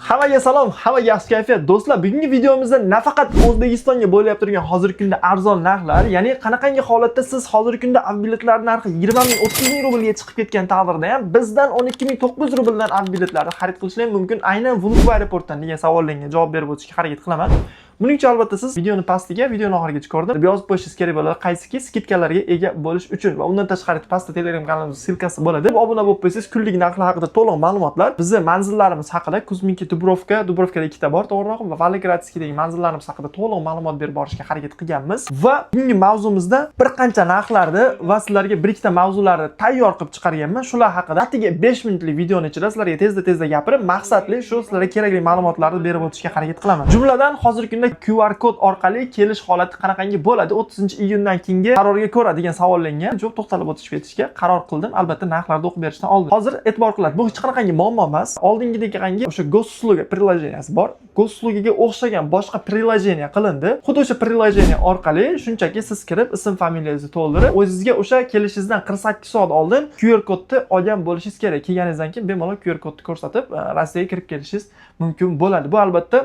Hammaga salom, hammaga yaxshi kayfiyat. Do'stlar, bugungi videomizda nafaqat O'zbekistonga bo'lyapti turgan hozirgi kunda arzon narxlar, ya'ni qanaqangi holatda siz hozirgi kunda aviabiletlar narxi 20 ming, 30 ming rublga chiqib ketgan taqdirda ham bizdan 12 900 rubldan aviabiletlarni xarid qilishlar mumkin, aynan Vnukovo aeroportdan degan savollarga javob berib o'tishga harakat qilaman. Buning uchun albatta siz videoni pastiga, videoni oxirigacha ko'rdim deb yozib qo'yishingiz kerak bo'ladi, qaysiki скидка larga ega bo'lish uchun. Va undan tashqari pastda Telegram kanalimizning ссылка si bo'ladi. Obuna bo'lib qo'ysangiz, kunlik narxlar haqida to'liq ma'lumotlar, bizni manzillarimiz haqida, Kuzminki, Dubrovka, Dubrovkada ikkita bor, to'g'rirog'i, va Vologradskiydagi manzillarimiz haqida to'liq ma'lumot berib borishga harakat qilganmiz. Va bugungi mavzumizda bir qancha narxlarni va sizlarga bir ikkita mavzularni tayyor qilib chiqarganman. Shular haqida atigi 5 minutlik videoni ichida sizlarga tezda tezda gapirib, maqsadli shu sizlarga kerakli ma'lumotlarni berib o'tishga harakat qilaman. Jumladan, hozirgi kunda QR kod orqali kelish holati qanaqangi bo'ladi 30 iyundan keyingi qarorga ko'ra degan savollarga javob to'xtalib o'tishib ketishga qaror qildim. Albatta, narxlarni o'qib berishdan oldin. Hozir e'tibor qiladi, bu hech qanaqangi muammo emas. Oldingidek o'sha Госуслуга приложение si bor. Госуслуга ga o'xshagan boshqa приложение qilindi. Xuddi o'sha приложение orqali shunchaki siz kirib, ism familiyangizni to'ldirib, o'zingizga o'sha kelishingizdan 48 soat oldin QR kodni olgan bo'lishingiz kerak. Kelganingizdan keyin bemalol QR kodni ko'rsatib, Rossiyaga kirib kelishingiz mumkin bo'ladi. Bu albatta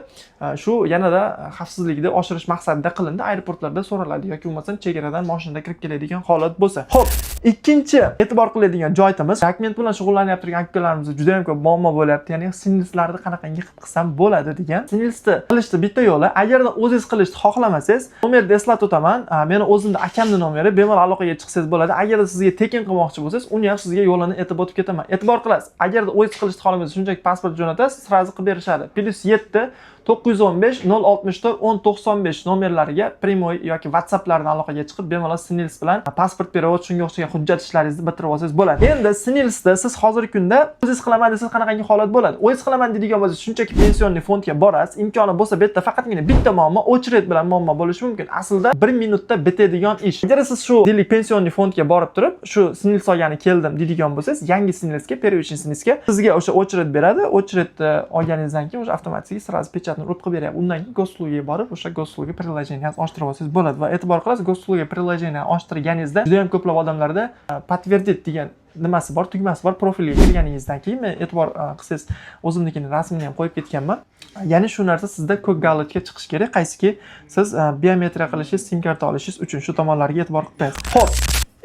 shu yanada xavfsizlikni oshirish maqsadida qilindi. Aeroportlarda so'raladi yoki bo'lmasam chegaradan mashinada kirib keladigan holat bo'lsa. Xo'p, ikkinchi e'tibor qiladigan joyimiz, dokument bilan shug'ullanyapti turgan akalarimizda juda ham ko'p muammo bo'lyapti. Ya'ni SNILSlarni qanaqangi qilib qilsam bo'ladi degan. SNILSni qilishni bitta yo'li, agarda o'zingiz qilishni xohlamasangiz, nomerni eslatib o'taman. Meni o'zimni akamni nomeri, bemalol aloqaga chiqsangiz bo'ladi. Agarda sizga tekin qilmoqchi bo'lsangiz, uni ham sizga yo'lini aytib o'tib ketaman. E'tibor qilasiz. Agarda o'zingiz qilishni xohlamasangiz, shunchaki pasport jo'natasiz, сразу qilib berishadi. +7 915 064 10 95 nomerlariga прямой yoki WhatsApplardan aloqaga chiqib, bemalol SNILS bilan pasport перевод, shunga o'xshagan hujjat ishlaringizni bitirib olsangiz bo'ladi. Endi SNILSda siz hozirgi kunda o'zingiz qilaman desangiz, qanaqangi holat bo'ladi? O'zingiz qilaman deydigan bo'lsangiz, shunchaki пенсионный fondga borasiz. Imkoni bo'lsa bu yerda faqatgina bitta muammo, очередь bilan muammo bo'lishi mumkin. Aslida 1 minutda bitadigan ish. Agar siz shu, deylik, пенсионный fondga borib turib, shu SNILS olgani keldim deydigan bo'lsangiz, yangi SNILSga, первичный SNILSga sizga o'sha очередь beradi. Очередь olganingizdan keyin o'sha avtomatik сразу печать ni urib qilib beryapti. Undan keyin Госуслуга ga borib, o'sha Госуслуга приложение sini ochtirib olsangiz bo'ladi. Va e'tibor qilasiz, Госуслуга приложение ochtirganingizda juda ham ko'plab odamlarda подтвердить degan nimasi bor, tugmasi bor. Profilga kirganingizdan keyin men, e'tibor qilsangiz, o'zimnikini rasmini ham qo'yib ketganman. Ya'ni shu narsa sizda ko'k галочка chiqishi kerak, qaysiki siz biometriya qilishingiz, sim karta olishingiz uchun shu tomonlarga e'tibor qilib qo'yasiz. Xo'p,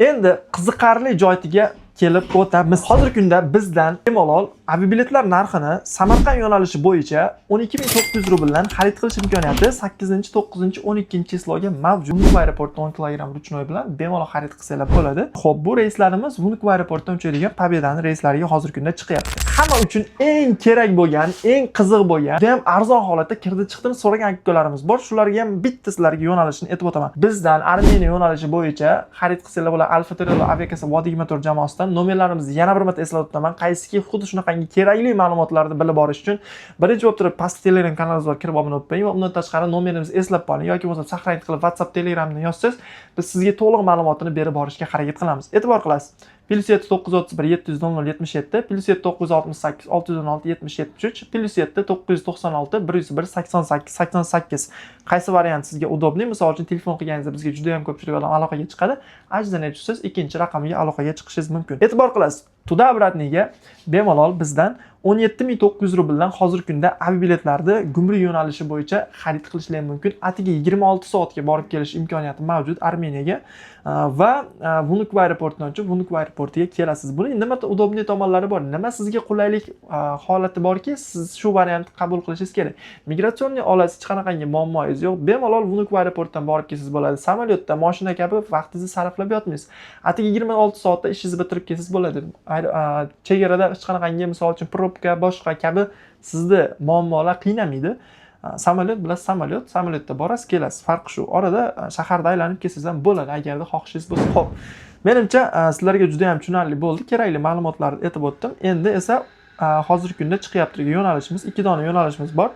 endi qiziqarli joyiga kelib o'tamiz. Hozirgi kunda bizdan bemalol aviabiletlar narxini Samarqand yo'nalishi bo'yicha 12 900 rubldan xarid qilish imkoniyati 8, 9, 12 число ga mavjud. Vnukovo aeroportida 10 kilogramm ручной bilan bemalol xarid qilsanglar bo'ladi. Xo'p, bu reyslarimiz Vnukovo aeroportidan uchadigan Победа ni reyslariga hozirgi kunda chiqyapti. Hamma uchun eng kerak bo'lgan, eng qiziq bo'lgan, juda ham arzon holatda kirdi chiqdini so'ragan akalarimiz bor. Shularga ham bitta sizlarga yo'nalishini aytib o'taman. Bizdan Armeniya yo'nalishi bo'yicha xarid qilsanglar bo'ladi. Alfa Travel aviakassa Vodiy Motor jamoasidan nomerlarimizni yana bir marta eslatib o'taman. Qaysiki xuddi shunaqangi kerakli ma'lumotlarni bilib borish uchun birinchi bo'lib turib pastda Telegram kanalimiz bor, kirib obuna bo'lib qo'ying va undan tashqari nomerimizni eslab qoling yoki bo'lmasa сохранить qilib WhatsApp, Telegramni yozsangiz, biz sizga to'liq ma'lumotini berib borishga harakat qilamiz. E'tibor qilasiz. +7 931 700 00 77, +7 968 616 70 73, +7 996 101 88 88. Qaysi variant sizga удобный? Misol uchun, telefon qilganingizda bizga juda ham ko'pchilik odam aloqaga chiqadi. Ajdan tushsangiz, ikkinchi raqamiga aloqaga chiqishingiz mumkin. E'tibor qilasiz. Туда обратный ga bemalol bizdan 17 900 rubldan hozirgi kunda aviabiletlarni gumruk yo'nalishi bo'yicha xarid qilishlar mumkin. Atigi 26 soatga borib kelish imkoniyati mavjud Armeniyaga va Vnukovo aeroportidan uchib, Vnukovo aeroportiga kelasiz. Buning nima удобный tomonlari bor? Nima sizga qulaylik holati borki, siz shu variantni qabul qilishingiz kerak? Миграционный olasiz, hech qanaqangi muammoyingiz yo'q. Bemalol Vnukovo aeroportdan borib kelsangiz bo'ladi. Samolyotda, mashina kabi vaqtingizni sarflab yotmaysiz. Atigi 26 soatda ishingizni bitirib kelsangiz bo'ladi. Chegarada hech qanaqangi, misol uchun, probka, boshqa kabi sizni muammolar qiynamaydi. Samolyot bilan samolyot, samolyotda borasiz, kelasiz. Farqi shu. Orada shaharda aylanib kelsangiz ham bo'ladi, agarda xohishingiz bo'lsa. Xo'p, menimcha, sizlarga juda ham tushunarli bo'ldi. Kerakli ma'lumotlarni aytib o'tdim. Endi esa hozirgi kunda chiqyapti yo'nalishimiz, ikki dona yo'nalishimiz bor.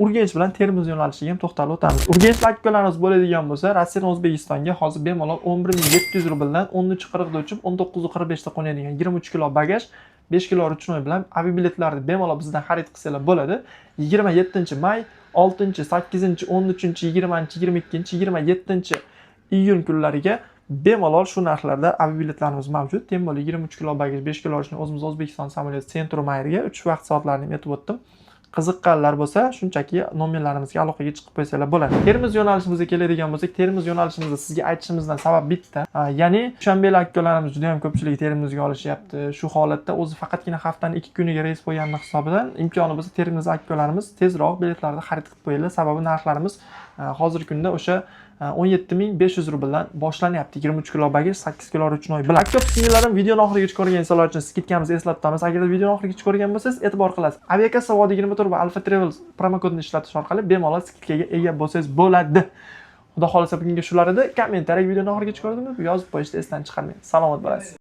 Urganch bilan Termiz yo'nalishiga ham to'xtalib o'tamiz. Urganchlik akalarimiz bo'ladigan bo'lsa, Rossiyadan O'zbekistonga hozir bemalol 11 700 rubldan 13:40 da uchib, 19:45 da qo'nadigan 23 kilo bagaj, 5 kilo ручной bilan aviabiletlarni bemalol bizdan xarid qilsanglar bo'ladi. 27 may, 6, 8, 13, 20, 22, 27 iyun kunlariga bemalol shu narxlarda aviabiletlarimiz mavjud. Тем более 23 kilo bagaj, 5 kilo ручной o'zimiz O'zbekiston samolyoti Centrum Airga uchish vaqt soatlarini ham aytib o'tdim. Qiziqqanlar bo'lsa, shunchaki nomerlarimizga aloqaga chiqib qo'ysanglar bo'ladi. Termiz yo'nalishimizga keladigan bo'lsak, Termiz yo'nalishimizda sizga aytishimizdan sabab bitta. Ya'ni dushanbeli akalarimiz juda ham ko'pchilik Termizga olishyapti. Shu holatda o'zi faqatgina haftani 2 kuniga reys qo'yganini hisobidan imkoni bo'lsa, Termiz akalarimiz tezroq biletlarni xarid qilib qo'yinglar. Sababi narxlarimiz hozirgi kunda o'sha 17 500 rubldan boshlanyapti. 23 kilo багаж, 8 kilo ручной bilan. Aka singillarim, videoni oxirigacha ko'rgan insonlar uchun скидка mizni eslatib o'tamiz. Agar videoni oxirigacha ko'rgan bo'lsangiz, e'tibor qilasiz. Aviakassa Vodiy 24 va Alfa Travel promokodini ishlatish orqali bemalol скидка ga ega bo'lsangiz bo'ladi. Xudo xohlasa, bugunga shular edi. Kommentariy videoni oxirigacha ko'rdingizmi? Yozib qo'yishni esdan chiqarmang. Salomat bo'lasiz.